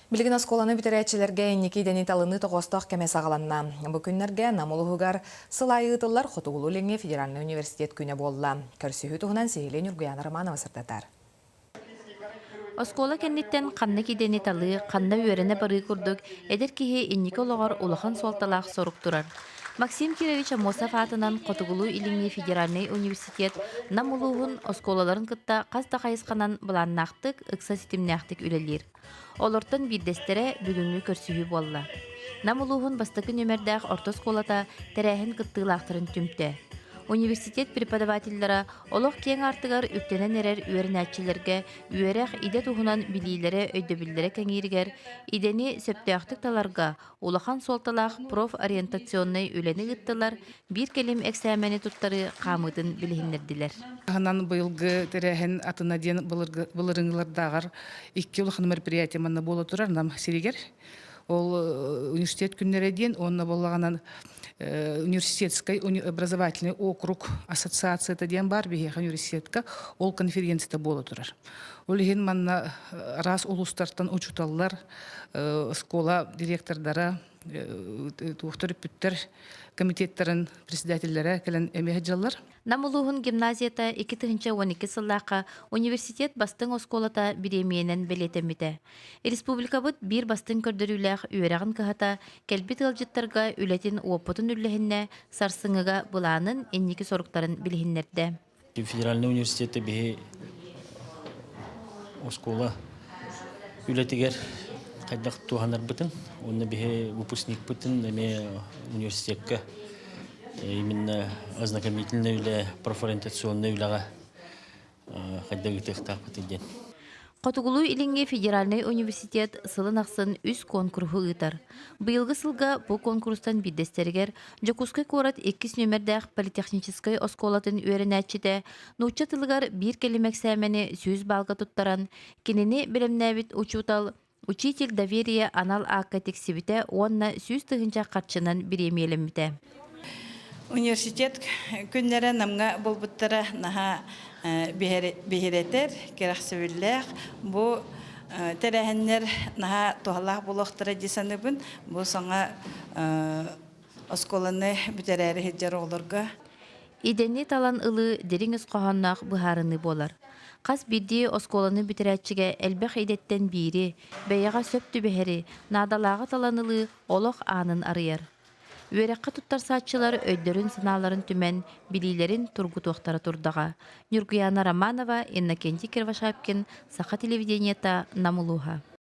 Билигин оскуоланы бүтэрээччилэргэ инники идэни талыныы тоҕоостоох кэмэ саҕаланна. Бу күннэргэ Нам улууһугар сыл аайы ыытыллар Хотугулуу-Илиҥҥи федеральнай университет күнэ буолла. Көрсүһүү туһунан сиһилии Ньургуйаана Романова сырдатар. Оскуола кэнниттэн ханнык идэни талыы, ханна үөрэнэ барыы курдук эдэр киһи инники олоҕор улахан суолталаах сорук турар. Максим Кирович Аммосов аатынан Хотугулуу-Илиҥҥи федеральнай университет Нам улууһун оскуолаларын кытта хас да хайысханан былааннаахтык, ыкса ситимнээхтик үлэлиир. Олортон биирдэстэрэ бүгүҥҥү көрсүһүү буолла. Нам улууһун бастакы нүөмэрдээх орто оскуолата тэрээһин кыттыылаахтарын түмтэ. Университет преподавателлара олох киэҥ аартыгар үктэнэн эрэр үөрэнээччилэргэ үөрэх, идэ туһунан билиилэрэ, өйдөбүллэрэ кэҥииригэр, идэни сөптөөхтүк таларга улахан суолталаах профориентационнай үлэни ыыттылар, биир кэлим эксээмэни туттарыы хаамыытын билиһиннэрдилэр. Таһынан быйылгы тэрээһин атына диэн былырыҥҥылардааҕар икки улахан мероприятие манна буола турар Нам сиригэр. Ол университет күннэрэ диэн уонна буоллаҕынан университетскай образовательный округ ассоциацията диэн баар биһиэхэ университетка ол конференцията буола турар. Ол иһин манна араас улуустартан учууталлар, оскуола директордара, туох төрөппүттэр комитеттарын председателлэрэ кэлэн эмиэ сылдьаллар. Нам улууһун гимназията 2012 сыллаахха университет бастыҥ оскуолата бириэмийэнэн бэлиэтэммитэ. Республикабыт биир бастыҥ көрдөрүүлээх үөрэҕин кыһата кэлбит ыалдьыттарга үлэтин уопутун үллэһиннэ, сарсыҥҥыга былаанын, инники соруктарын билиһиннэрдэ. Федеральный университетте биһи оскуола үлэтигэр хайдах туһанарбытын уонна биһи выпускникпытын эмиэ университекка именно ознакомительный үлэ, профориентационный үлэҕэ хайдах ыытыахтаахпытый диэн. Хотугулуу-Илиҥҥи федеральнай университет сылын ахсын үс куонкуруһу ыытар. Быйылгы сылга бу куонкурустан биирдэстэригэр Дьокуускай куорат иккис нүөмэрдээх политехническай оскуолатын үөрэнээччитэ нуучча тылыгар биир кэлим эксээмэни 100 баалга туттаран, кинини бэлэмнээбит учуутал «Учитель доверия» анал аакка тиксибитэ уонна 100 000 харчынан бириэмийэлэммитэ. Университет күннэрэ Намҥа буолбуттара наһаа биһирэтэр, кэрэхсэбиллээх. Бу тэрээһиннэр наһаа туһалаах буолуохтара дии саныыбын. Бу саҥа оскуоланы бүтэрээри сылдьар оҕолорго. Идэни талан ылыы дириҥ ис хоһоонноох быһаарыныы буолар. Хас биирдии оскуоланы бүтэрээччигэ элбэх идэттэн биири, бэйэҕэ сөп түбэһэри, наадалааҕы талан ылыы олох аанын арыйар. Үөрэххэ туттарсааччылар өйдөрүн-санааларын түмэн, билиилэрин тургутуохтара турдаҕа. Ньургуйаана Романова, Иннокентий Кривошапкин, Саха телевидениета, Нам улууһа.